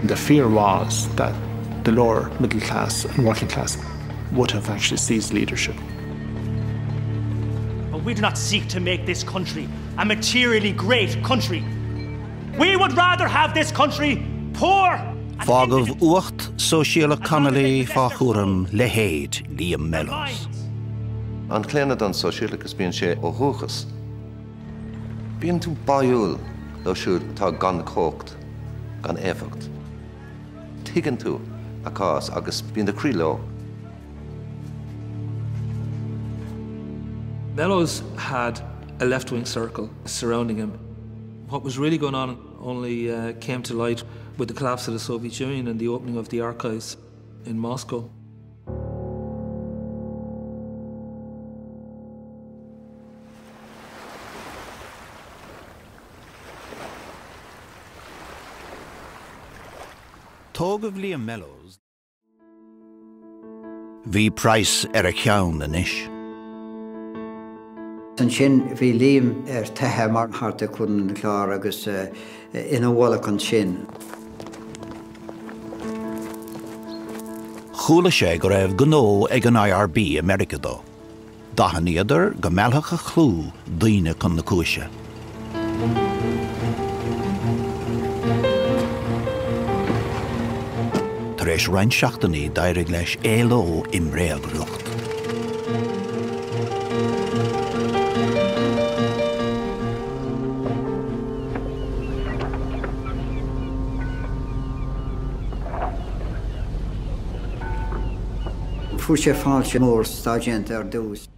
The fear was that the lower middle class and working class would have actually seized leadership. But we do not seek to make this country a materially great country. We would rather have this country poor Fágadh uacht sóisialach Connolly fá chúram leithéid Liam Mellows. An claonadh don sóisialachas, bíonn sé ó dhúchas. Bíonn tú báúil leo siúd atá gan cumhacht, gan éifeacht. Tuigeann tú a cás agus bíonn do chroí leo. Mellows had a left-wing circle surrounding him. What was really going on only uh, came to light with the collapse of the Soviet Union and the opening of the archives in Moscow. Tógadh Liam Mellows. Bhí Price ar a cheann anois. Ansin bhí Liam ar teitheadh mar thart ar Chontae an Chláir agus ina mhullach ansin. Chuala sé go raibh gnó ag an IRB i Meiriceá dó. D'aithníodar go meallfadh a chlú daoine chun na cúise. Tar éis roinnt seachtainí d'éirigh leis éaló i mbréagriocht. Fuair sé fáilte mór sna Stáit Aontaithe ar dtús.